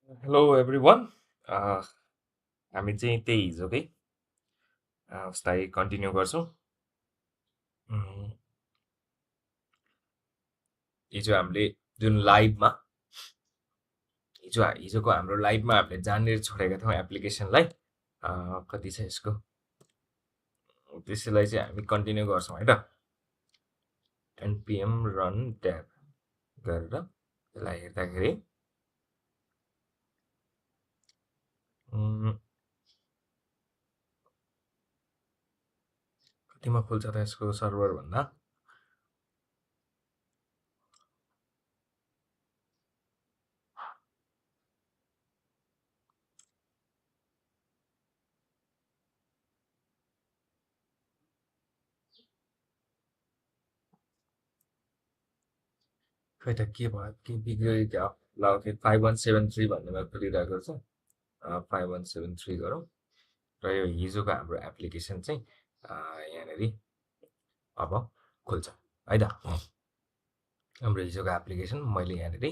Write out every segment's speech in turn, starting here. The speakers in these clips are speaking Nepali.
हेलो एभ्रिवान हामी चाहिँ त्यही हिजोकै उसलाई कन्टिन्यू गर्छौँ। उम्, हिजो हामीले जुन लाइभमा हिजोको हाम्रो लाइभमा हामीले जानेर छोडेका थियौँ एप्लिकेसनलाई। कति छ यसको, त्यसैलाई चाहिँ हामी कन्टिन्यू गर्छौँ है त। npm रन ट्याब गरेर यसलाई हेर्दाखेरि कतिमा खुल्छ त यसको सर्भर भन्दा। खै त के भयो, के बिग्रियो क्या, ल ओके 5173 भन्नेमा खुलिरहेको छ। 5173 गरौँ र यो हिजोको हाम्रो एप्लिकेसन चाहिँ यहाँनिर अब खुल्छ है त। हाम्रो हिजोको एप्लिकेसन मैले यहाँनिर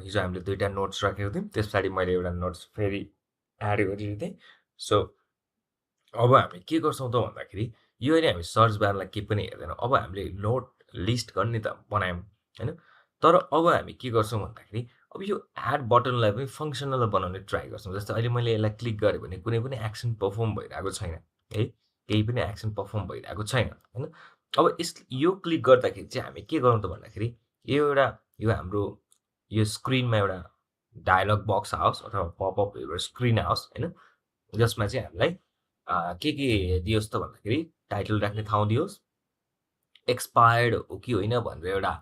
हिजो हामीले दुईवटा नोट्स राखेको थियौँ, त्यस पछाडि मैले एउटा नोट्स फेरि एड गरिदिएको थिएँ। सो अब हामी के गर्छौँ त भन्दाखेरि यो अहिले हामी सर्च बारलाई केही पनि हेर्दैनौँ। अब हामीले नोट लिस्ट गर्ने त बनायौँ होइन, तर अब हामी के गर्छौँ भन्दाखेरि अब यो एड बटनलाई पनि फङ्सनल बनाउने ट्राई गर्छौँ। जस्तै अहिले मैले यसलाई क्लिक गरेँ भने कुनै पनि एक्सन पर्फर्म भइरहेको छैन है, केही पनि एक्सन पर्फर्म भइरहेको छैन होइन। अब यो क्लिक गर्दाखेरि चाहिँ हामी के गरौँ त भन्दाखेरि यो हाम्रो यो स्क्रिनमा एउटा डायलग बक्स आओस् अथवा पपअप एउटा स्क्रिन आओस् होइन, जसमा चाहिँ हामीलाई के दियोस् त भन्दाखेरि टाइटल राख्ने ठाउँ दियोस्, एक्सपायर्ड हो कि होइन भनेर एउटा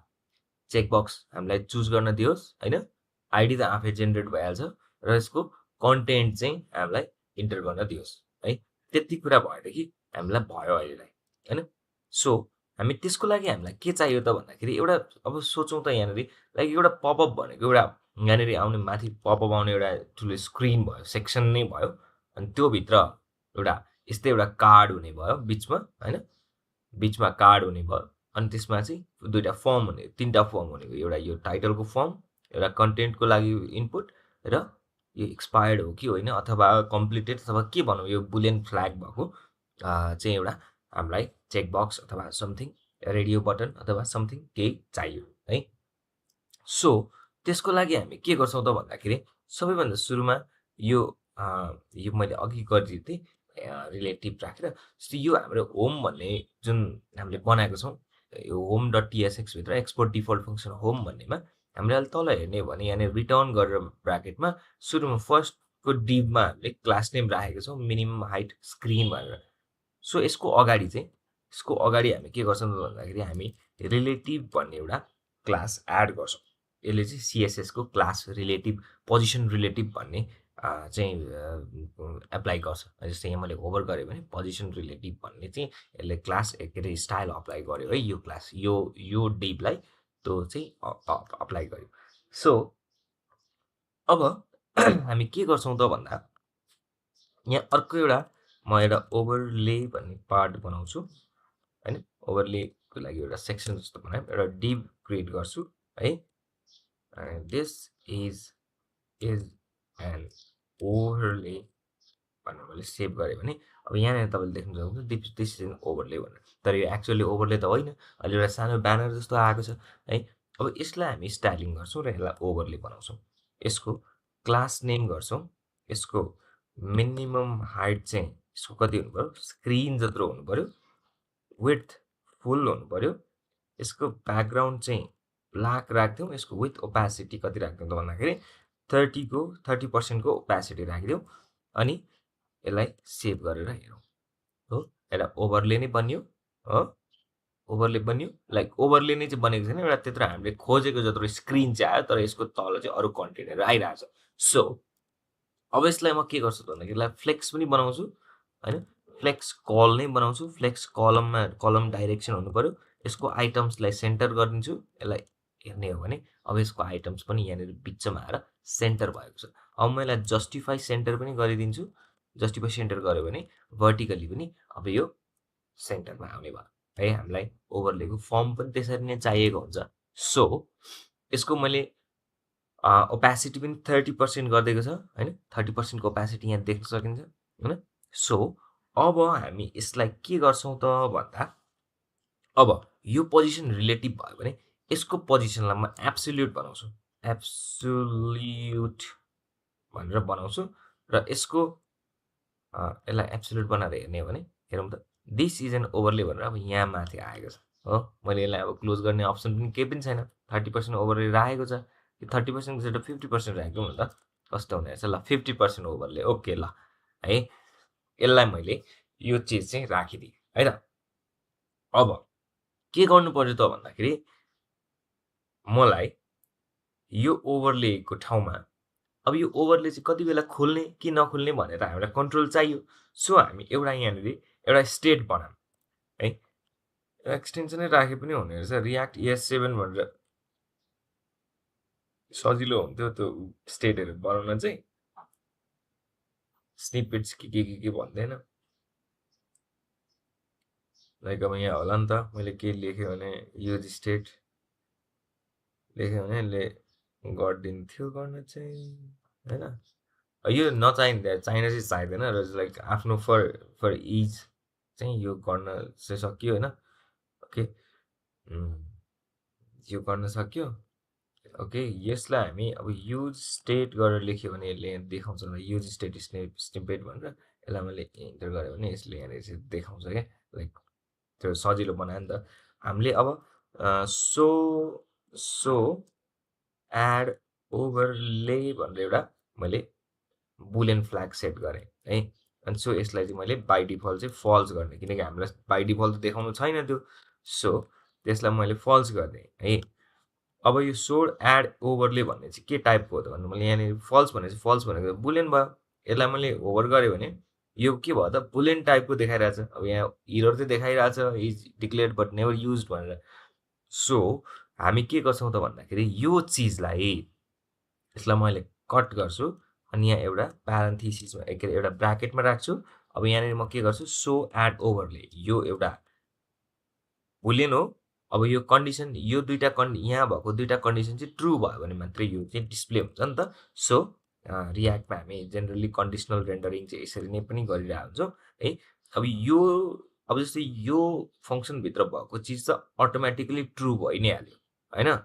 चेकबक्स हामीलाई चुज गर्न दियोस् होइन। आइडी त आफै जेनेरेट भइहाल्छ र यसको कन्टेन्ट चाहिँ हामीलाई इन्टर गर्न दियोस् है। त्यति कुरा भएदेखि हामीलाई भयो अहिलेलाई होइन। सो हामी त्यसको लागि हामीलाई के चाहियो त भन्दाखेरि एउटा अब सोचौँ त यहाँनिर लाइक एउटा पपअप भनेको एउटा यहाँनिर आउने माथि पपअप आउने एउटा ठुलो स्क्रिन भयो, सेक्सन नै भयो, अनि त्योभित्र एउटा यस्तै एउटा कार्ड हुने भयो बिचमा होइन, बिचमा कार्ड हुने भयो। अनि त्यसमा चाहिँ दुईवटा फर्म हुने, तिनवटा फर्म हुने, एउटा यो टाइटलको फर्म, एउटा कन्टेन्टको लागि इनपुट र यो एक्सपायर्ड हो कि होइन अथवा कम्प्लिटेड अथवा के भनौँ यो बुलियन फ्ल्याग भएको चाहिँ एउटा हामीलाई चेकबक्स अथवा समथिङ रेडियो बटन अथवा समथिङ केही चाहियो है। सो त्यसको लागि हामी के गर्छौँ त भन्दाखेरि सबैभन्दा सुरुमा यो यो मैले अघि गरिदिएको थिएँ रिलेटिभ राखेर। जस्तै यो हाम्रो होम भन्ने जुन हामीले बनाएको छौँ, यो होम डट टिएसएक्सभित्र एक्सपोर्ट डिफल्ट फङ्सन होम भन्नेमा हामीले अहिले तल हेर्ने हो भने यहाँनिर रिटर्न गरेर ब्राकेटमा सुरुमा फर्स्टको डिभमा हामीले क्लास नेम राखेको छौँ मिनिमम हाइट स्क्रिन भनेर। सो यसको अगाडि हामी के गर्छौँ त भन्दाखेरि हामी रिलेटिभ भन्ने एउटा क्लास एड गर्छौँ। यसले चाहिँ सिएसएसको क्लास रिलेटिभ पोजिसन रिलेटिभ भन्ने चाहिँ एप्लाई गर्छ। जस्तै यहाँ मैले होभर गरेँ भने पोजिसन रिलेटिभ भन्ने चाहिँ यसले क्लास के अरे स्टाइल अप्लाई गर्यो है, यो क्लास यो डिभलाई त्यो चाहिँ अप्लाई गर्यो। सो अब हामी के गर्छौँ त भन्दा यहाँ अर्को एउटा म एउटा ओभरले भन्ने पार्ट बनाउँछु होइन। ओभरलेको लागि एउटा सेक्सन जस्तो बनाएँ, एउटा डिभ क्रिएट गर्छु है। दिस इज एन ओभरले भनेर मैले सेभ गरेँ भने अब यहाँनिर तपाईँले देख्न सक्नुहुन्छ दिस इज एन ओभरले भनेर, तर यो एक्चुअली ओभरले त होइन, अहिले एउटा सानो ब्यानर जस्तो आएको छ है। अब यसलाई हामी स्टाइलिङ गर्छौँ र यसलाई ओभरले बनाउँछौँ। यसको क्लास नेम गर्छौँ, यसको मिनिमम हाइट चाहिँ यसको कति हुनु पऱ्यो, स्क्रिन जत्रो हुनु पऱ्यो, विड्थ फुल हुनु पऱ्यो, यसको ब्याकग्राउन्ड चाहिँ ब्ल्याक राखिदिउँ, यसको विथ ओपेसिटी कति राखिदिउँ त भन्दाखेरि 30% ओपेसिटी राखिदिउँ। अनि यसलाई सेभ गरेर हेरौँ हो, एउटा ओभरले नै बनियो हो, ओभरले बनियो। लाइक ओभरले नै चाहिँ बनेको छैन, एउटा त्यत्रो हामीले खोजेको जत्रो स्क्रिन चाहिँ आयो, तर यसको तल चाहिँ अरू कन्टेन्टहरू आइरहेछ। सो अब यसलाई म के गर्छु त भन्दाखेरि यसलाई फ्लेक्स पनि बनाउँछु होइन, फ्लेक्स कल नै बनाउँछु। फ्लेक्स कलममा कलम डाइरेक्सन हुनु पऱ्यो, यसको आइटम्सलाई सेन्टर गरिदिन्छु। यसलाई हेर्ने हो भने अब यसको आइटम्स पनि यहाँनिर बिचमा आएर सेन्टर भएको छ। अब म यसलाई जस्टिफाई सेन्टर पनि गरिदिन्छु। जस्टिफाई सेन्टर गऱ्यो भने भर्टिकली पनि अब यो सेन्टरमा आउने भयो है। हामीलाई ओभरलेको फर्म पनि त्यसरी नै चाहिएको हुन्छ। सो यसको मैले ओपेसिटी पनि 30% गरिदिएको छ होइन 30% को ओपेसिटी यहाँ देख्न सकिन्छ होइन सो अब हामी यसलाई के गर्छौँ त भन्दा अब यो पोजिसन रिलेटिभ भयो भने यसको पोजिसनलाई म एब्सोल्युट बनाउँछु एब्सोल्युट भनेर बनाउँछु र यसको यसलाई एब्सोल्युट बनाएर हेर्ने हो भने हेरौँ त दिस इज एन ओभरले भनेर अब यहाँ माथि आएको छ हो मैले यसलाई अब क्लोज गर्ने अप्सन पनि केही पनि छैन 30% ओभरले राखेको छ 30% जस्तो 50% राख्यौँ भन्दा कस्तो हुने रहेछ ल 50% ओभरले ओके ल है यसलाई मैले यो चिज चाहिँ राखिदिएँ है त अब के गर्नु पर्यो त भन्दाखेरि मलाई यो ओभरलेको ठाउँमा अब यो ओभरले चाहिँ कति बेला खुल्ने कि नखुल्ने भनेर हामीलाई कन्ट्रोल चाहियो सो हामी एउटा यहाँनिर एउटा स्टेट बनाऊँ है एक्सटेन्सनै राखे पनि हुने रहेछ रियाक्ट ES7 भनेर सजिलो हुन्थ्यो त्यो स्टेटहरू बनाउन चाहिँ स्निपेट्स के भन्दैन लाइक अब यहाँ होला नि त मैले के लेखेँ भने युज स्टेट लेखेँ भने यसले गरिदिन्थ्यो गर्न चाहिँ होइन यो नचाहिँदा चाहिन चाहिँ चाहिँदैन र लाइक आफ्नो फर इज चाहिँ यो गर्न चाहिँ सकियो होइन ओके यो गर्न सक्यो ओके यसलाई हामी अब युज स्टेट गरेर लेख्यो भने यसले यहाँ देखाउँछ युज स्टेट स्निपेट भनेर यसलाई मैले इन्टर गरेँ भने यसले यहाँनिर चाहिँ देखाउँछ क्या लाइक त्यो सजिलो बनायो नि त हामीले अब सो एड ओभरले भनेर एउटा मैले बुलियन फ्ल्याग सेट गरेँ है अनि सो यसलाई चाहिँ मैले बाई डिफल्ट चाहिँ फल्स गर्ने किनकि हामीलाई बाई डिफल्ट देखाउनु छैन त्यो सो त्यसलाई मैले फल्स गरिदिएँ है अब यो सोड एड ओभरले भन्ने चाहिँ के टाइपको हो त भन्नु मैले यहाँनिर फल्स भने चाहिँ फल्स भनेको बुलियन भयो यसलाई मैले ओभर गरेँ भने यो के भयो त बुलियन टाइपको देखाइरहेछ अब यहाँ इरर चाहिँ देखाइरहेछ is declared but never use भनेर सो हामी के गर्छौँ त भन्दाखेरि यो चिजलाई यसलाई मैले कट गर्छु अनि यहाँ एउटा प्यारेन्थिसिसमा के अरे एउटा ब्राकेटमा राख्छु अब यहाँनिर म के गर्छु सो एड ओभरले यो एउटा बुलियन हो अब यो कन्डिसन यो दुईटा यहाँ भएको दुईटा कन्डिसन चाहिँ ट्रु भयो भने मात्रै यो चाहिँ डिस्प्ले हुन्छ नि त सो रियाक्टमा हामी जेनरली कन्डिसनल रेन्डरिङ चाहिँ यसरी नै पनि गरिरहेको हुन्छौँ है अब यो अब जस्तै यो फङ्सनभित्र भएको चिज त अटोमेटिकली ट्रु भइ नै हाल्यो होइन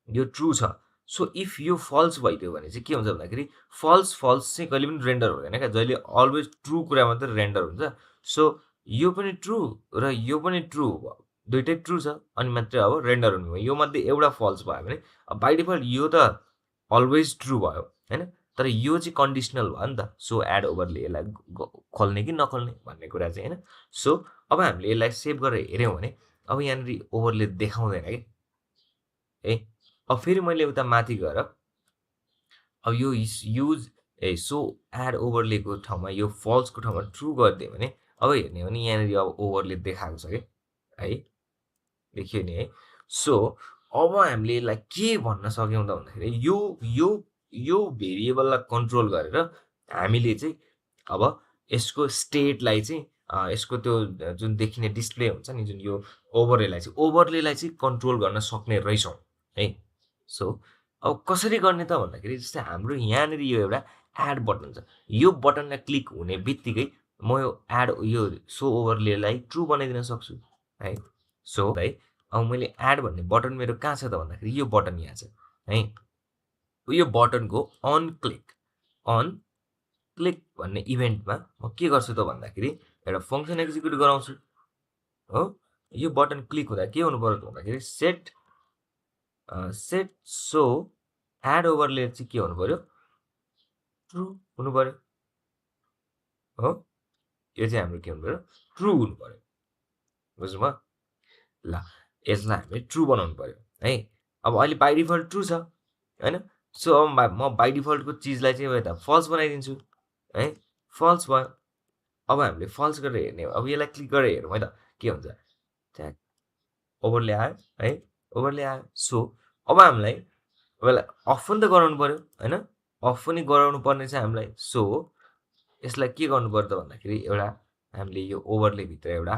यो ट्रु छ सो इफ यो फल्स भइदियो भने चाहिँ के हुन्छ भन्दाखेरि फल्स चाहिँ कहिले पनि रेन्डर हुँदैन क्या जहिले अलवेज ट्रु कुरा मात्रै रेन्डर हुन्छ सो यो पनि ट्रु र यो पनि ट्रु दुइटै ट्रु छ अनि मात्रै अब रेन्डर हुने भयो यो मध्ये एउटा फल्स भयो भने अब बाई डिफल्ट यो त अलवेज ट्रु भयो होइन तर यो चाहिँ कन्डिसनल भयो नि त सो एड ओभरले यसलाई खोल्ने कि नखोल्ने भन्ने कुरा चाहिँ होइन सो अब हामीले यसलाई सेभ गरेर हेऱ्यौँ भने अब यहाँनिर ओभरले देखाउँदैन कि है अब फेरि मैले उता माथि गएर अब यो युज सो एड ओभरलेको ठाउँमा यो फल्सको ठाउँमा ट्रु गरिदियो भने अब हेर्ने हो भने यहाँनिर अब ओभरले देखाएको छ कि है देखियो नि है सो अब हामीले यसलाई के भन्न सक्यौँ त भन्दाखेरि यो भेरिएबललाई कन्ट्रोल गरेर हामीले चाहिँ अब यसको स्टेटलाई चाहिँ यसको त्यो जुन देखिने डिस्प्ले हुन्छ नि जुन यो ओभरलेलाई चाहिँ कन्ट्रोल गर्न सक्ने रहेछौँ है सो अब कसरी गर्ने त भन्दाखेरि जस्तै हाम्रो यहाँनिर यो एउटा एड बटन छ यो बटनलाई क्लिक हुने बित्तिकै म यो एड यो सो ओभरलेलाई ट्रु बनाइदिन सक्छु है सो है अब मैले एड भन्ने बटन मेरो कहाँ छ त भन्दाखेरि यो बटन यहाँ छ है यो बटनको अन क्लिक भन्ने इभेन्टमा म के गर्छु त भन्दाखेरि एउटा फङ्सन एक्जिक्युट गराउँछु हो यो बटन क्लिक हुँदा के हुनु पर्यो भन्दाखेरि सेट सो एड ओभरले चाहिँ के हुनु पर्यो ट्रु हुनु पर्यो हो यो चाहिँ हाम्रो के हुनु पर्यो ट्रु हुनु पर्यो बुझ्नुभयो ल यसलाई हामीले ट्रु बनाउनु पर्यो है अब अहिले बाई डिफल्ट ट्रु छ होइन सो अब म बाई डिफल्टको चिजलाई चाहिँ यता फल्स बनाइदिन्छु है फल्स भयो अब हामीले फल्स गरेर हेर्ने हो अब यसलाई क्लिक गरेर हेरौँ है त के हुन्छ ट्याक ओभरले आयो है ओभरले आयो सो अब हामीलाई अब यसलाई अफ पनि त गराउनु पर्यो होइन अफ पनि गराउनु पर्ने चाहिँ हामीलाई सो यसलाई के गर्नु पर्यो त भन्दाखेरि एउटा हामीले यो ओभरले भित्र एउटा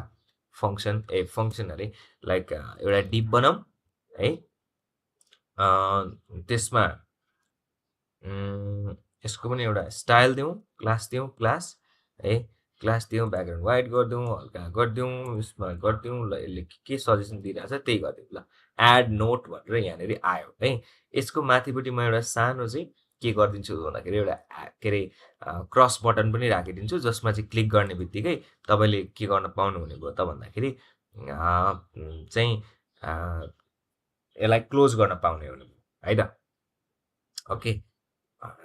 फङ्सन अरे लाइक एउटा डिप बनाऊँ है त्यसमा यसको पनि एउटा स्टाइल दिउँ, क्लास है, क्लास दिउँ, ब्याकग्राउन्ड वाइट गरिदिउँ, हल्का गरिदिउँ, यसमा गरिदिउँ, ल यसले के सजेसन दिइरहेको छ त्यही गरिदिउँ ल। एड नोट भनेर यहाँनिर आयो है। यसको माथिपट्टि म एउटा सानो चाहिँ के गरिदिन्छु भन्दाखेरि एउटा के अरे क्रस बटन पनि राखिदिन्छु, जसमा चाहिँ क्लिक गर्ने बित्तिकै तपाईँले के गर्न पाउनुहुने भयो त भन्दाखेरि चाहिँ यसलाई क्लोज गर्न पाउने हुनुभयो है त। ओके,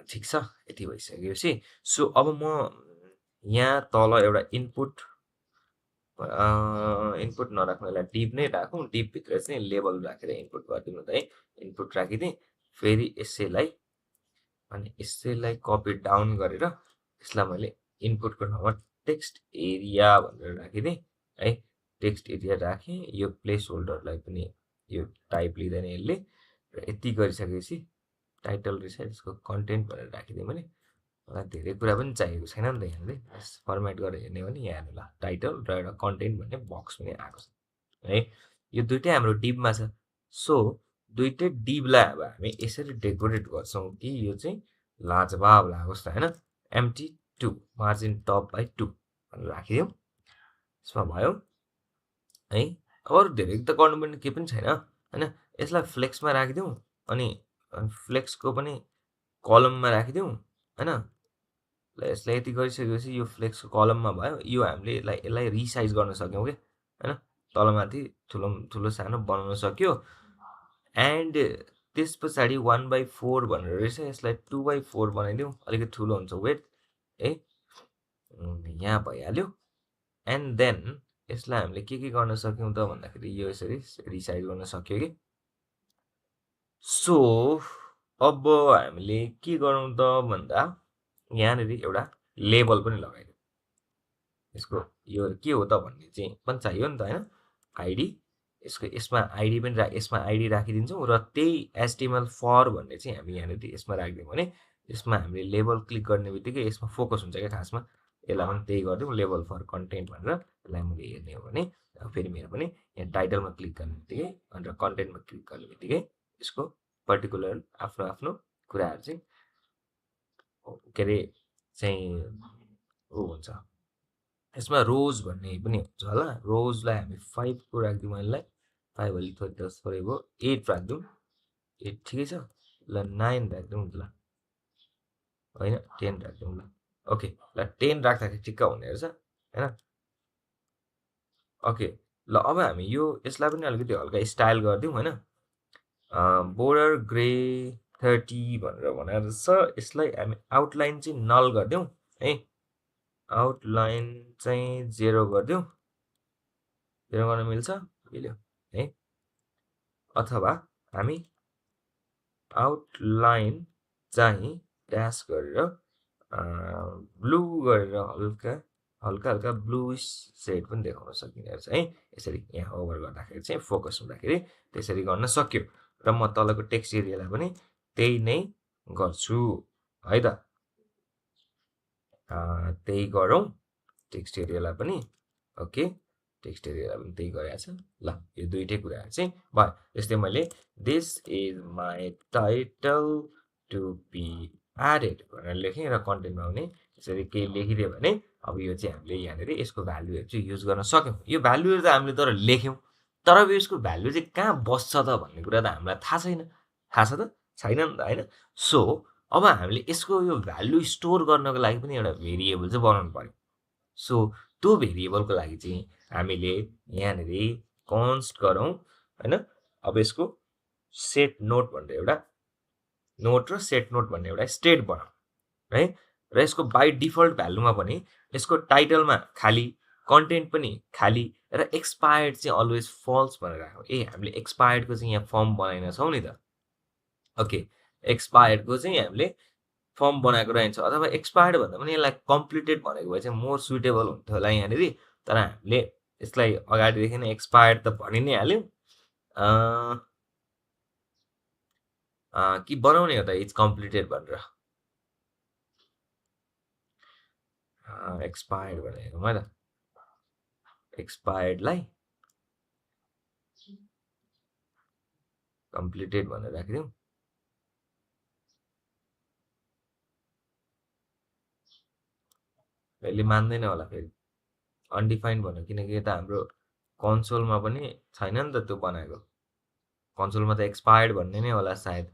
ठिक छ, यति भइसकेपछि सो अब म यहाँ तल एउटा इनपुट नराख्नु, यसलाई डिप नै राखौँ, डिपभित्र चाहिँ लेबल राखेर इनपुट गरिदिनु त है। इनपुट राखिदिएँ, फेरि यसैलाई कपी डाउन गरेर यसलाई मैले इनपुटको ठाउँमा टेक्स्ट एरिया भनेर राखिदिएँ है। टेक्स्ट एरिया राखेँ, यो प्लेस होल्डरलाई पनि यो टाइप लिँदैन यसले। र यति गरिसकेपछि टाइटल रहेछ, यसको कन्टेन्ट भनेर राखिदिएँ मैले। मलाई धेरै कुरा पनि चाहिएको छैन नि त यहाँनिर, फर्मेट गरेर हेर्ने हो भने यहाँ हेर्नु ल, टाइटल र एउटा कन्टेन्ट भन्ने बक्स पनि आएको छ है। यो दुइटै हाम्रो डिपमा छ। सो दुइटै डिपलाई अब हामी यसरी डेकोरेट गर्छौँ कि यो चाहिँ लाजवाब लागोस् त होइन। एम्टी 2 मार्जिन टप बाई 2 भनेर राखिदिउँ, यसमा भयो है। अब अरू धेरै त गर्नुपर्ने केही पनि छैन होइन। यसलाई फ्लेक्समा राखिदिउँ, अनि फ्लेक्सको पनि कलममा राखिदिउँ होइन। ल यसलाई यति गरिसकेपछि यो फ्लेक्सको कलममा भयो। यो हामीले यसलाई रिसाइज गर्न सक्यौँ क्या होइन, तलमाथि ठुलो सानो बनाउन सक्यो। एन्ड त्यस पछाडि 1/4 भनेर रहेछ, यसलाई 2/4 बनाइदिउँ, अलिकति ठुलो हुन्छ वेट है। यहाँ भइहाल्यो। एन्ड देन यसलाई हामीले के गर्न सक्यौँ त भन्दाखेरि यो यसरी रिसाइज गर्न सक्यो कि। सो अब हामीले के गरौँ त भन्दा यहाँनिर एउटा लेबल पनि लगाइदिउँ। यसको यो के हो त भन्ने चाहिँ पनि चाहियो नि त होइन। आइडी, यसमा आइडी पनि यसमा आइडी राखिदिन्छौँ, र त्यही एचटिएमएल फर भन्ने चाहिँ हामी यहाँनिर यसमा राखिदिउँ भने यसमा हामीले लेबल क्लिक गर्ने बित्तिकै यसमा फोकस हुन्छ क्या खासमा। यसलाई पनि त्यही गरिदिउँ, लेबल फर कन्टेन्ट भनेर। यसलाई मैले हेर्ने हो भने फेरि मेरो पनि यहाँ टाइटलमा क्लिक गर्ने बित्तिकै अन्त कन्टेन्टमा क्लिक गर्ने बित्तिकै यसको पर्टिकुलर आफ्नो आफ्नो कुराहरू चाहिँ के अरे चाहिँ हुन्छ। यसमा रोज भन्ने पनि हुन्छ होला। रोजलाई हामी 5 को राखिदिउँ, यसलाई 5 अलि थोरै 10 थोरै भयो, 8 राखिदिउँ, 8 ठिकै छ। ल 9 राखिदिउँ ल, होइन 10 राखिदिउँ ल। ओके, ल 10 राख्दाखेरि ठिक्क हुने रहेछ होइन। ओके, ल अब हामी यसलाई पनि अलिकति हल्का स्टाइल गरिदिउँ होइन। बोर्डर ग्रे 30 भनेर भनेर छ। यसलाई हामी आउटलाइन चाहिँ नल गरिदिउँ है। आउटलाइन चाहिँ 0 गरिदिउँ, 0 गर्न मिल्छ, मिल्यो है। अथवा हामी आउटलाइन चाहिँ ड्यास गरेर ब्लू गरेर हल्का हल्का ब्लुइस सेड पनि देखाउन सकिने रहेछ है। यसरी यहाँ ओभर गर्दाखेरि चाहिँ फोकस हुँदाखेरि त्यसरी गर्न सक्यो। र म तलको टेक्स्ट एरियालाई पनि त्यही नै गर्छु है त। त्यही गरौँ टेक्स्ट एरियालाई पनि। ओके, टेक्स्ट एरियालाई पनि त्यही गरिरहेको छ। ल यो दुइटै कुराहरू चाहिँ भयो। जस्तै मैले this is my title to be added भनेर लेखेँ, र कन्टेन्टमा पनि यसरी केही लेखिदियो भने अब यो चाहिँ हामीले यहाँनिर यसको भ्यालुहरू चाहिँ युज गर्न सक्यौँ। यो भ्यालुहरू त हामीले तर लेख्यौँ, तर अब यसको भ्यालु चाहिँ कहाँ बस्छ त भन्ने कुरा त हामीलाई थाहा छैन। थाहा छ त छैन नि त होइन। सो अब हामीले यसको यो भ्यालु स्टोर गर्नको लागि पनि एउटा भेरिएबल चाहिँ बनाउनु पर्यो। सो त्यो भेरिएबलको लागि चाहिँ हामीले यहाँनिर कन्स्ट गरौँ होइन। अब यसको सेट नोट भनेर एउटा नोट र सेट नोट भन्ने एउटा स्टेट बनाऊ है। र यसको बाई डिफल्ट भ्यालुमा पनि यसको टाइटलमा खाली, कन्टेन्ट पनि खाली, र एक्सपायर्ड चाहिँ अलवेज फल्स भनेर राखौँ। हामीले एक्सपायर्डको चाहिँ यहाँ फर्म बनाएन छौँ नि त। ओके, एक्सपायर्डको चाहिँ हामीले फर्म बनाएको रहन्छ, अथवा एक्सपायर्ड भन्दा पनि यसलाई कम्प्लिटेड भनेको भए चाहिँ मोर सुइटेबल हुन्थ्यो होला यहाँनिर। तर हामीले यसलाई अगाडिदेखि नै एक्सपायर्ड त भनि नै हाल्यौँ। कि बनाउने हो त इट्स कम्प्लिटेड भनेर एक्सपायर्ड भनेको म त एक्सपायर्डलाई कम्प्लिटेड भनेर राखिदिउँ। यसले मान्दैन होला फेरि अनडिफाइन्ड भन्यो किनकि यता हाम्रो कन्सोलमा पनि छैन नि त त्यो बनाएको कन्सोलमा त एक्सपायर्ड भन्ने नै होला सायद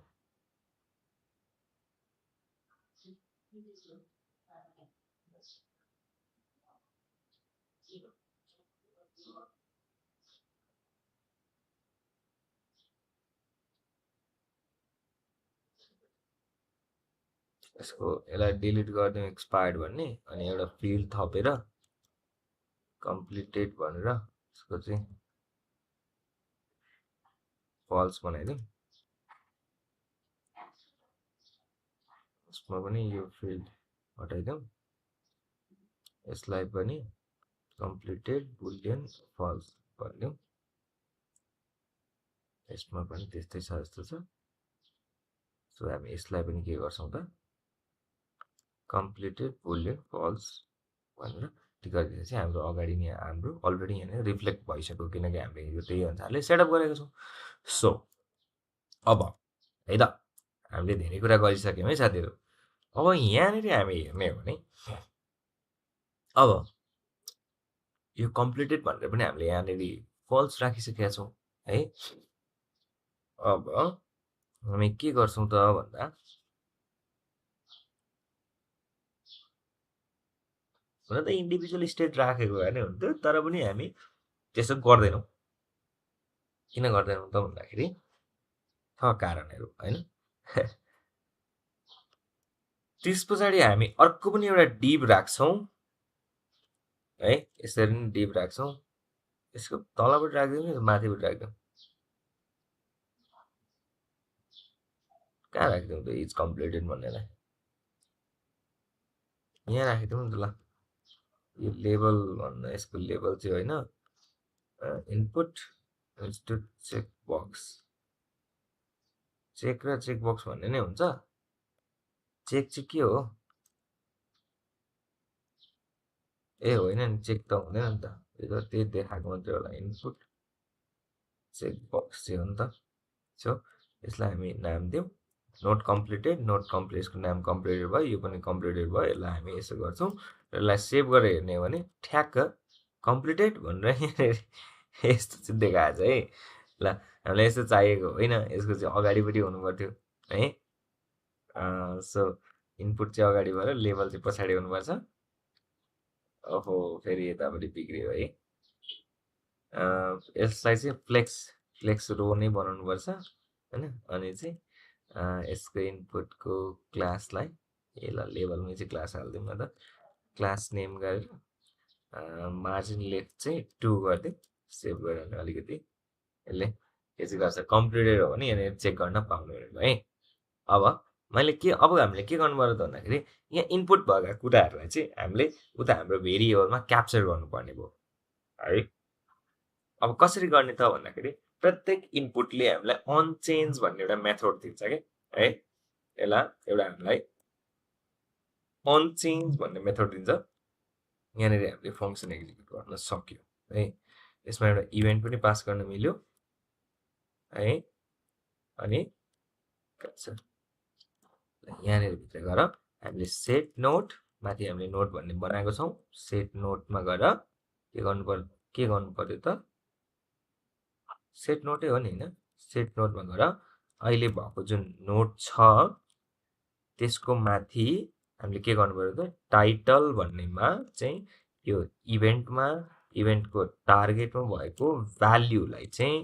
यसलाई डिलिट गरिदिउँ एक्सपायर्ड भन्ने अनि एउटा फिल्ड थपेर कम्प्लिटेड भनेर यसको चाहिँ फल्स बनाइदिउँ यसमा पनि यो फिल्ड हटाइदिउँ यसलाई पनि कम्प्लिटेड बुलियन फल्स भनिदिउँ यसमा पनि त्यस्तै छ जस्तो छ सो हामी यसलाई पनि के गर्छौँ त कम्प्लिटेड बुलियन फल्स भनेर त्यो गरिदिएपछि हाम्रो अगाडि नै हाम्रो अलरेडी यहाँनिर रिफ्लेक्ट भइसक्यो किनकि हामीले यो त्यही अनुसारले सेटअप गरेको छौँ सो अब है त हामीले धेरै कुरा गरिसक्यौँ है साथीहरू अब यहाँनिर हामी हेर्ने हो भने अब यो कम्प्लिटेड भनेर पनि हामीले यहाँनिर फल्स राखिसकेका छौँ है अब हामी के गर्छौँ त भन्दा हुन त इन्डिभिजुअल स्टेट राखेको भए नै हुन्थ्यो तर पनि हामी त्यसो गर्दैनौँ किन गर्दैनौँ त भन्दाखेरि छ कारणहरू होइन त्यस पछाडि हामी अर्को पनि एउटा डिभ राख्छौँ है यसरी नै डिभ राख्छौँ यसको तलपट्टि राखिदिउँ कि माथिपट्टि राखिदिउँ कहाँ राखिदिउँ त इज कम्प्लिटेड भन्नेलाई यहाँ राखिदिउँ नि त ल यो लेबल भन्दा यसको लेबल चाहिँ होइन input to check box check र चेक बक्स भन्ने नै हुन्छ चेक चाहिँ के हो ए होइन नि चेक त हुँदैन नि त यो त त्यही देखाएको मात्रै होला इनपुट चेक बक्स चाहिँ हो नि त सो यसलाई हामी नाम दिउँ नोट कम्प्लिटेड यसको नाम कम्प्लिटेड भयो यो पनि कम्प्लिटेड भयो यसलाई हामी यसो गर्छौँ र यसलाई सेभ गरेर हेर्ने हो भने ठ्याक्क कम्प्लिटेड भनेर यहाँनिर यस्तो चाहिँ देखाएको छ है ल हामीलाई यस्तो चाहिएको होइन यसको चाहिँ अगाडिपट्टि हुनु पर्थ्यो है सो इनपुट चाहिँ अगाडि भएर लेभल चाहिँ पछाडि हुनुपर्छ ओहो फेरि यतापट्टि बिग्रियो है यसलाई चाहिँ फ्लेक्स रो नै बनाउनुपर्छ होइन अनि चाहिँ यसको इनपुटको क्लासलाई यसलाई लेभलमै चाहिँ क्लास हालिदिउँ न त क्लास नेम गरेर मार्जिन लेफ्ट चाहिँ 2 गरिदिउँ सेभ गरेर अलिकति यसले के चाहिँ गर्छ कम्प्लिटेड हो भने यहाँनिर चेक गर्न पाउनु है अब मैले के अब हामीले के गर्नु पर्यो त भन्दाखेरि यहाँ इनपुट भएका कुराहरूलाई चाहिँ हामीले उता हाम्रो भेरिएबलमा क्याप्चर गर्नुपर्ने भयो है अब कसरी गर्ने त भन्दाखेरि प्रत्येक इनपुटले हामीलाई अनचेन्ज भन्ने एउटा मेथड दिन्छ क्या है यसलाई एउटा हामीलाई अनचेन्ज भन्ने मेथड दिन्छ यहाँनिर हामीले फङ्सन एक्जिक्युट गर्न सक्यो है यसमा एउटा इभेन्ट पनि पास गर्न मिल्यो है अनि यहाँनिर भित्र गएर हामीले सेट नोट माथि हामीले नोट भन्ने बनाएको छौँ सेट नोटमा गएर के गर्नु पर्यो त सेट नोटै हो नि होइन सेट नोटमा गएर अहिले भएको जुन नोट छ त्यसको माथि हामीले के गर्नु पर्यो त टाइटल भन्नेमा चाहिँ यो इभेन्टको टार्गेटमा भएको भ्याल्युलाई चाहिँ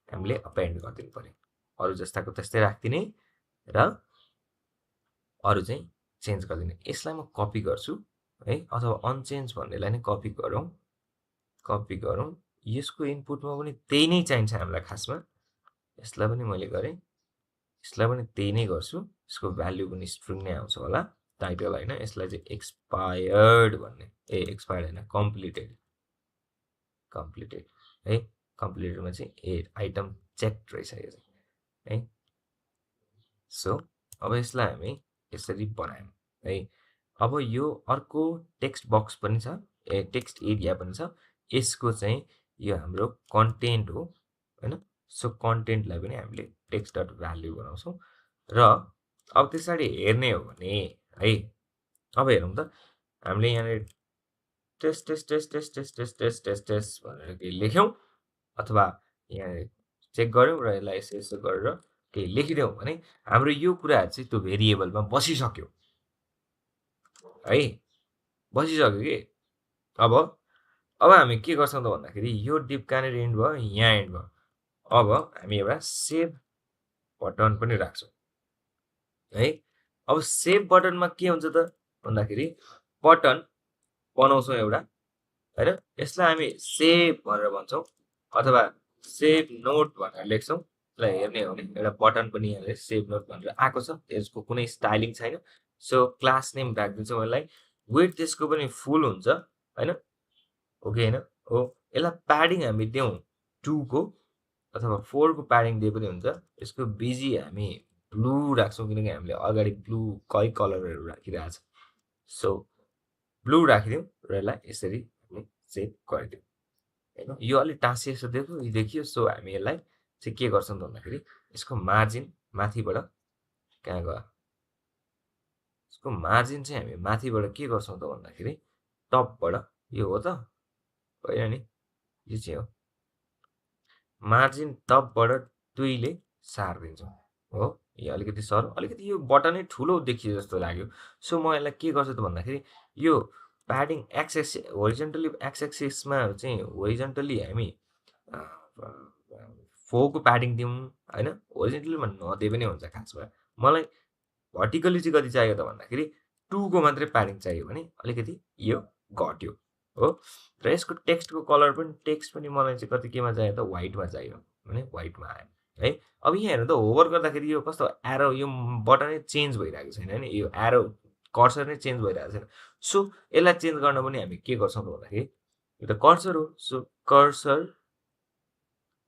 हामीले अपेन्ड गरिदिनु पर्यो अरू जस्ताको त्यस्तै राखिदिने र अरू चाहिँ चेन्ज गरिदिने यसलाई म कपी गर्छु है अथवा अनचेन्ज भन्नेलाई नै कपी गरौँ यसको इनपुटमा पनि त्यही नै चाहिन्छ हामीलाई खासमा यसलाई पनि मैले गरेँ यसलाई पनि त्यही नै गर्छु यसको भ्याल्यु पनि स्ट्रिङ नै आउँछ होला टाइटल होइन यसलाई चाहिँ एक्सपायर्ड भन्ने एक्सपायर्ड होइन कम्प्लिटेड है कम्प्लिटेडमा चाहिँ आइटम चेक रहेछ यो चाहिँ है सो अब यसलाई हामी यसरी बनायौँ है अब यो अर्को टेक्स्ट बक्स पनि छ टेक्स्ट एरिया पनि छ यसको चाहिँ यो हाम्रो कन्टेन्ट हो होइन सो कन्टेन्टलाई पनि हामीले टेक्स्ट डट भ्याल्यु बनाउँछौँ र अब त्यसरी हेर्ने हो भने है अब हेरौँ त हामीले यहाँनिर test test test test test test test test test भनेर केही लेख्यौँ अथवा यहाँ चेक गऱ्यौँ र यसलाई यसो यसो गरेर केही लेखिदियौँ भने हाम्रो यो कुराहरू चाहिँ त्यो भेरिएबलमा बसिसक्यो है, बसिसक्यो कि। अब हामी के गर्छौँ त भन्दाखेरि यो डिप कहाँनिर एन्ड भयो, यहाँ एन्ड भयो। अब हामी एउटा सेभ बटन पनि राख्छौँ है। अब सेभ बटनमा के हुन्छ त भन्दाखेरि बटन बनाउँछौँ एउटा होइन, यसलाई हामी सेभ भनेर भन्छौँ अथवा सेभ नोट भनेर लेख्छौँ। यसलाई हेर्ने हो भने एउटा बटन पनि यहाँनिर सेभ नोट भनेर आएको छ, यसको कुनै स्टाइलिङ छैन। सो क्लास नेम राखिदिन्छौँ यसलाई। वेट त्यसको पनि फुल हुन्छ होइन, ओके होइन हो। यसलाई प्याडिङ हामी दिउँ 2 को अथवा 4 को प्याडिङ दिए पनि हुन्छ। यसको बिजी हामी ब्लू राख्छौँ किनकि हामीले अगाडि ब्लू कै कलरहरू राखिरहेको छ। सो ब्लू राखिदिउँ र यसलाई यसरी हामी सेभ गरिदिउँ होइन। यो अलिक टाँसी जस्तो देखियो। सो हामी यसलाई चाहिँ के गर्छौँ त भन्दाखेरि यसको मार्जिन माथिबाट कहाँ गयो, यसको मार्जिन चाहिँ हामी माथिबाट के गर्छौँ त भन्दाखेरि टपबाट, यो हो त होइन नि, यो चाहिँ हो मार्जिन टपबाट 2 ले सारिदिन्छौँ हो। यो अलिकति सर अलिकति यो बटनै ठुलो देखियो जस्तो लाग्यो। सो म यसलाई के गर्छु त भन्दाखेरि यो प्याडिङ एक्स होरिजेन्टली एक्स एक्सिसमा चाहिँ होरिजेन्टली हामी 4 को प्याडिङ दिउँ होइन, होरिजेन्टलीमा नदिए पनि हुन्छ। खासमा मलाई भर्टिकली चाहिँ कति चाहियो त भन्दाखेरि 2 को मात्रै प्याडिङ चाहियो भने अलिकति यो घट्यो हो। र यसको टेक्स्टको कलर पनि टेक्स्ट पनि मलाई चाहिँ कति केमा चाहियो त व्हाइटमा चाहियो भने व्हाइटमा आयो है। अब यहाँ हेर्नु त होभर गर्दाखेरि यो कस्तो एरो, यो बटनै चेन्ज भइरहेको छैन नि, यो एरो कर्सर नै चेन्ज भइरहेको छैन। सो यसलाई चेन्ज गर्न पनि हामी के गर्छौँ त भन्दाखेरि यो त कर्सर हो। सो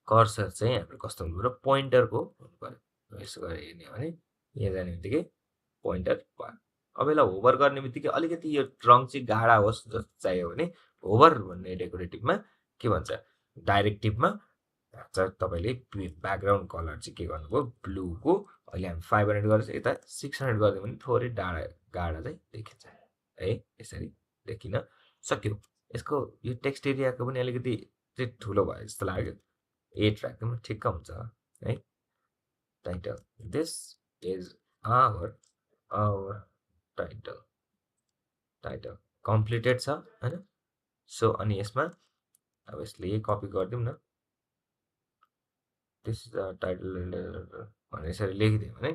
कर्सर चाहिँ हाम्रो कस्तो हुनु पऱ्यो, पोइन्टरको हुनु पऱ्यो। यसो गरेर हेर्ने हो भने यहाँ जाने बित्तिकै पोइन्टर भयो। अब यसलाई होभर गर्ने बित्तिकै अलिकति यो ट्रङ्क चाहिँ गाढा होस् जस्तो चाहियो भने होभर भन्ने डेकोरेटिभमा के भन्छ, डाइरेक्टिभमा तपाईँले ब्याकग्राउन्ड कलर चाहिँ के गर्नुभयो ब्लूको, अहिले हामी 500 गरेर यता 600 गरिदियो भने थोरै गाढा चाहिँ देखिन्छ है। यसरी देखिन सक्यो। यसको यो टेक्स्ट एरियाको पनि अलिकति चाहिँ ठुलो भयो जस्तो लाग्यो, 8 राख्दा ठिक्क हुन्छ है। Title, this is our title completed छ होइन। सो अनि यसमा अब यसले यही कपी गरिदिउँ न, दिस इज टाइटल भनेर यसरी लेखिदिएँ भने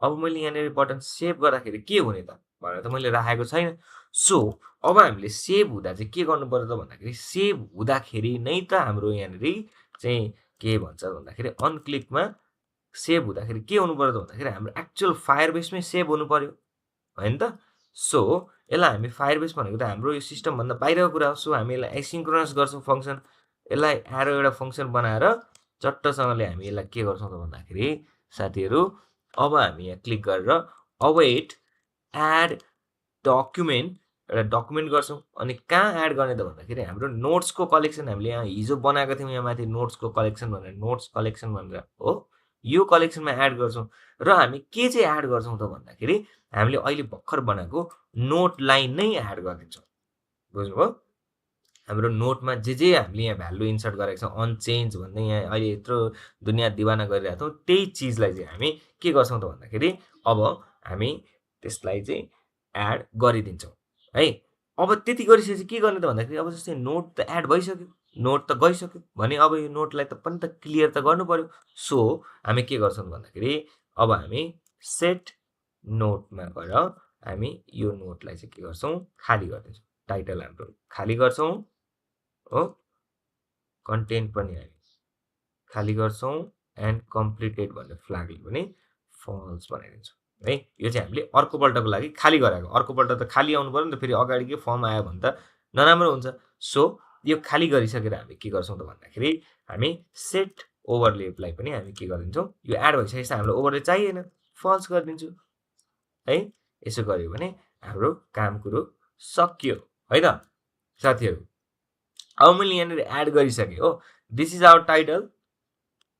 अब मैले यहाँनिर बटन सेभ गर्दाखेरि के हुने त भनेर त मैले राखेको छैन। सो अब हामीले सेभ हुँदा चाहिँ के गर्नु पर्यो त भन्दाखेरि सेभ हुँदाखेरि नै त हाम्रो यहाँनिर चाहिँ के भन्छ भन्दाखेरि अनक्लिकमा सेभ हुँदाखेरि के हुनु पर्यो त भन्दाखेरि हाम्रो एक्चुअल फायरबेसमै सेभ हुनु पर्यो होइन त। सो यसलाई हामी फायरबेस भनेको त हाम्रो यो सिस्टमभन्दा बाहिरको कुरा हो। सो हामी यसलाई एसिन्क्रोनस गर्छौँ फङ्सन, यसलाई एरो एउटा फङ्सन बनाएर चट्टसँगले हामी यसलाई के गर्छौँ त भन्दाखेरि साथीहरू अब हामी यहाँ क्लिक गरेर अवेट एड डकुमेन्ट एउटा डकुमेन्ट गर्छौँ। अनि कहाँ एड गर्ने त भन्दाखेरि हाम्रो नोट्सको कलेक्सन हामीले यहाँ हिजो बनाएको थियौँ, यहाँ माथि नोट्सको कलेक्सन भनेर, नोट्स कलेक्सन भनेर हो, यो कलेक्सनमा एड गर्छौँ। र हामी के चाहिँ एड गर्छौँ त भन्दाखेरि हामीले अहिले भर्खर बनाएको नोट लाइन नै एड गरिदिन्छौँ। बुझ्नुभयो? हाम्रो नोटमा जे हामीले यहाँ भ्यालु इन्सर्ट गरेको छौँ अनचेन्ज भन्दै यहाँ अहिले यत्रो दुनियाँ दिवाना गरिरहेको छौँ, त्यही चिजलाई चाहिँ हामी के गर्छौँ त भन्दाखेरि अब हामी त्यसलाई चाहिँ एड गरिदिन्छौँ है। अब त्यति गरिसकेपछि के गर्ने त भन्दाखेरि अब जस्तै नोट त एड भइसक्यो, नोट त गइसक्यो भने अब यो नोटलाई त पनि त क्लियर त गर्नु पर्यो। सो हामी के गर्छौँ भन्दाखेरि अब हामी सेट नोटमा गएर हामी यो नोटलाई चाहिँ के गर्छौँ खाली गरिदिन्छौँ, टाइटल हाम्रो खाली गर्छौँ हो, कन्टेन्ट पनि हामी खाली गर्छौँ एन्ड कम्प्लिटेड भन्ने फ्ल्यागले पनि फल्स बनाइदिन्छौँ है। यो चाहिँ हामीले अर्कोपल्टको लागि खाली गराएको, अर्कोपल्ट त खाली आउनु पर्यो नि त, फेरि अगाडिकै फर्म आयो भने त नराम्रो हुन्छ। सो यो खाली गरिसकेर हामी के गर्छौँ त भन्दाखेरि हामी सेट ओभरलेपलाई पनि हामी के गरिदिन्छौँ, यो एड भइसकेपछि हाम्रो ओभरले चाहिएन, फल्स गरिदिन्छु है। यसो गऱ्यो भने हाम्रो काम कुरो सक्यो है त साथीहरू। अब मैले यहाँनिर एड गरिसकेँ हो, this is our title,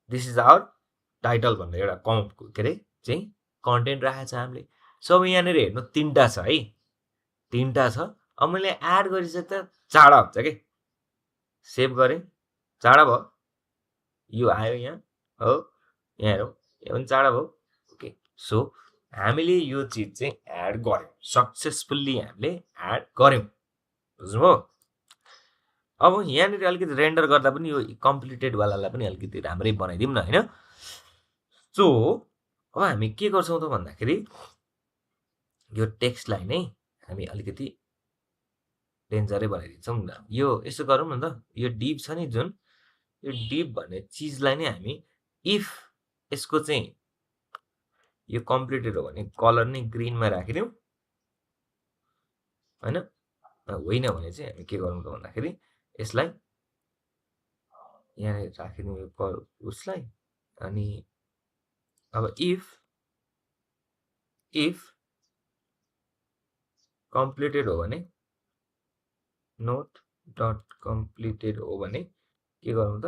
this is our title भनेर एउटा के अरे चाहिँ कन्टेन्ट राखेको छ हामीले। सो अब यहाँनिर हेर्नु 3टा छ है, 3टा छ। अब मैले एड गरिसक्दा चाँडा हुन्छ कि सेभ गरेँ चाँडा भयो यो आयो यहाँ हो यहाँ हेरौँ यो पनि चाँडा भयो ओके सो हामीले यो चिज चाहिँ एड गर्यौँ सक्सेसफुल्ली हामीले एड गर्यौँ बुझ्नुभयो अब यहाँनिर अलिकति रेन्डर गर्दा पनि यो कम्प्लिटेडवालालाई पनि अलिकति राम्रै बनाइदिउँ न होइन सो अब हामी के गर्छौँ त भन्दाखेरि यो टेक्स्टलाई नै हामी अलिकति डेन्जरै बनाइदिन्छौँ नि त यो यसो गरौँ न त यो डिप छ नि जुन यो डिप भन्ने चिजलाई नै हामी इफ यसको चाहिँ यो कम्प्लिटेड हो भने कलर नै ग्रिनमा राखिदिउँ होइन होइन भने चाहिँ हामी के गरौँ त भन्दाखेरि यसलाई यहाँनिर राखिदिउँ यो उसलाई अनि अब इफ कम्प्लिटेड हो भने नोट डट कम्प्लिटेड हो भने के गरौँ त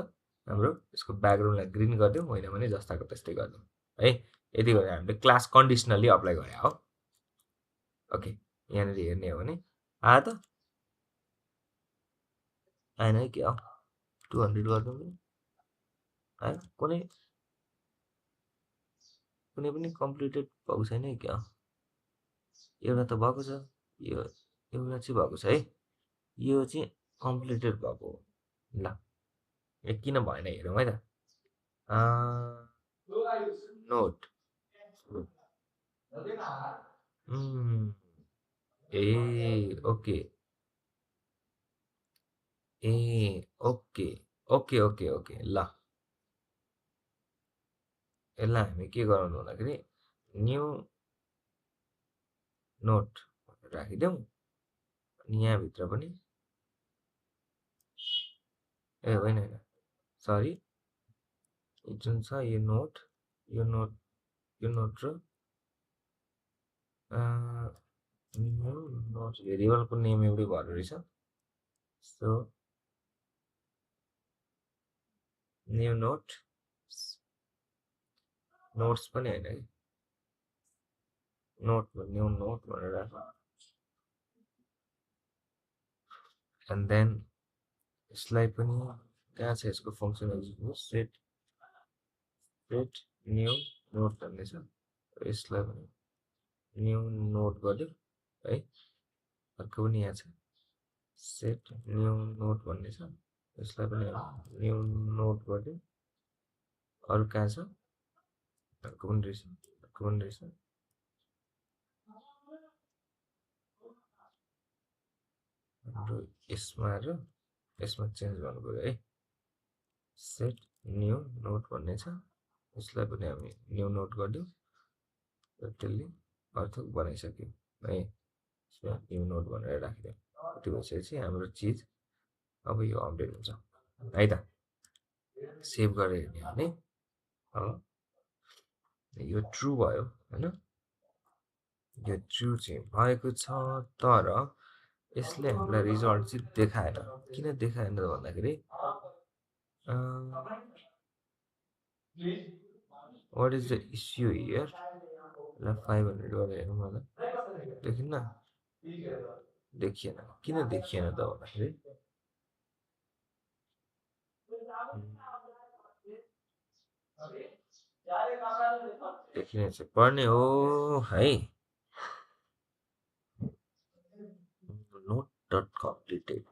हाम्रो यसको ब्याकग्राउन्डलाई ग्रिन गरिदिउँ होइन भने जस्ताको त्यस्तै गरिदिउँ है यति गरेर हामीले क्लास कन्डिसनल्ली अप्लाई गरे हो ओके यहाँनिर हेर्ने हो भने आयो त आएन है के हो 200 गरिदिउँ आयो कुनै कुनै पनि कम्प्लिटेड भएको छैन है क्या एउटा त भएको छ यो एउटा चाहिँ भएको छ है यो चाहिँ कम्प्लिटेड भएको हो ल किन भएन हेरौँ है त नोट ए ओके ए ओके ओके ओके ओके ल यसलाई हामी के गराउनु भन्दाखेरि न्यू नोट राखिदिउँ अनि यहाँभित्र पनि ए होइन होइन सरी जुन छ यो नोट र नोट भेरिएबलको नेम एउटै भएर रहेछ सो न्यू नोट्स पनि होइन है न्यू नोट भनेर राख एन्ड देन यसलाई पनि कहाँ छ यसको फङ्सनल सेट न्यू नोट भन्ने छ यसलाई पनि न्यू नोट गरिदिउँ है अर्को पनि यहाँ छ सेट न्यू नोट भन्ने छ यसलाई पनि न्यू नोट गरिदिउँ अरू कहाँ छ अर्को पनि रहेछ हाम्रो यसमा र यसमा चेन्ज गर्नु पऱ्यो है सेट न्यू नोट भन्ने छ यसलाई पनि हामी न्यू नोट गरिदिउँ र त्यसले अर्थ बनाइसक्यौँ है यसमा न्यू नोट भनेर राखिदिउँ त्यो भइसकेपछि हाम्रो चिज अब यो अपडेट हुन्छ है त सेभ गरेर हेर्ने हो भने अब यो ट्रु भयो होइन यो ट्रु चाहिँ भएको छ तर यसले हामीलाई रिजल्ट चाहिँ देखाएन किन देखाएन भन्दाखेरि what is the issue here ल 500 गरेर हेरौँ न त देखिएन किन देखिएन त भन्दाखेरि देखिने चाहिँ पर्ने हो है नोट डट कम्प्लिटेड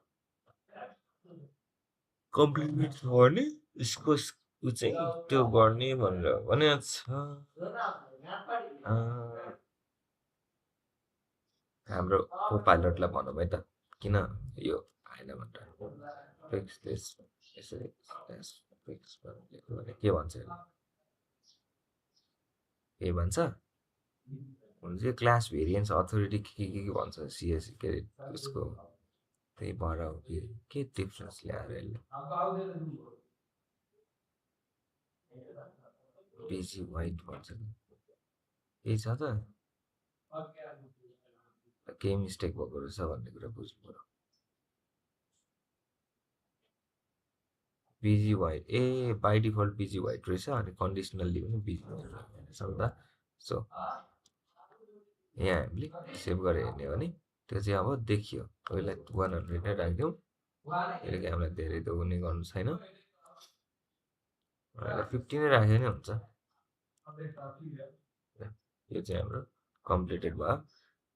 छ भने यसको ऊ चाहिँ त्यो गर्ने भनेर भनेको छ हाम्रो को पाइलटलाई भनौँ है त किन यो आएन भनेर फिक्स दिस यसरी फिक्स लेख्यो भने के भन्छ के भन्छ हुन्छ क्लास भेरिएन्स अथोरिटी के भन्छ सिएस के अरे उसको त्यही भएर हो कि के डिफ्रेन्स ल्याएर यसले बिजी वाइट भन्छ केही छ त केही मिस्टेक भएको रहेछ भन्ने कुरा बुझ्नु पऱ्यो busy white A by default busy white रहेछ अनि कन्डिसनल्ली पनि बिजी वाइट रहेछ नि त सो यहाँ हामीले सेभ गरेर हेर्ने हो भने त्यो चाहिँ अब देखियो पहिला 100 नै राखिदिउँ किनकि हामीलाई धेरै त हुने गर्नु छैन 50 नै राखे नि हुन्छ यो चाहिँ हाम्रो कम्प्लिटेड भयो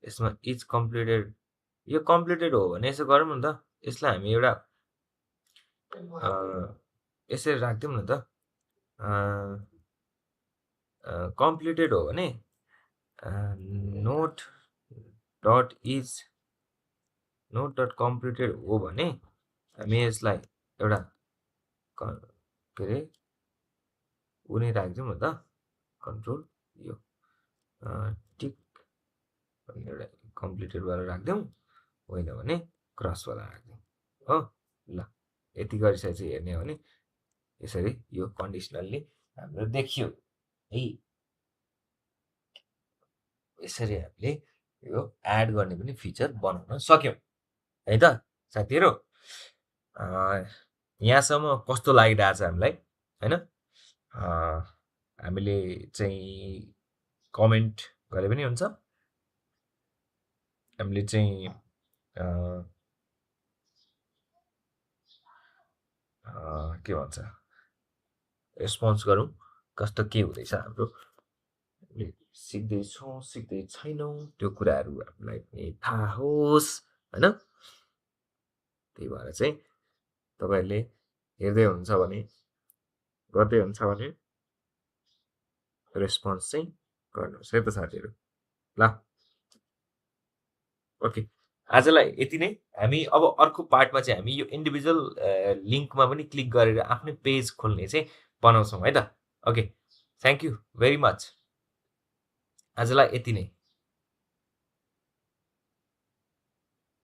यसमा इज कम्प्लिटेड यो कम्प्लिटेड हो भने यसो गरौँ न त यसलाई हामी एउटा यसरी राखिदिउँ न त कम्प्लिटेड हो भने note dot is note dot completed हो भने हामी यसलाई एउटा के अरे उनी राखिदिउँ न त कन्ट्रोल यो टिक एउटा कम्प्लिटेडवाला राखिदिउँ होइन भने क्रसवाला राखिदिउँ हो ल यति गरिसकेपछि हेर्ने हो भने यसरी यो कन्डिसनल्ली हाम्रो देखियो है यसरी हामीले यो एड गर्ने पनि फिचर बनाउन सक्यौँ है त साथीहरू यहाँसम्म कस्तो लागिरहेछ हामीलाई होइन हामीले चाहिँ कमेन्ट गरे पनि हुन्छ हामीले चाहिँ के भन्छ रेस्पोन्स गरौँ कस्तो के हुँदैछ हाम्रो सिक्दैछौँ सिक्दै छैनौँ त्यो कुराहरू हामीलाई पनि थाहा होस् होइन त्यही भएर चाहिँ तपाईँहरूले हेर्दै हुन्छ भने गर्दै हुन्छ भने रेस्पोन्स चाहिँ गर्नुहोस् है त साथीहरू ल ओके आजलाई यति नै हामी अब अर्को पार्टमा चाहिँ हामी यो इन्डिभिजुअल लिङ्कमा पनि क्लिक गरेर आफ्नै पेज खोल्ने चाहिँ बनाउँछौँ है त okay thank you very much आजलाई यति नै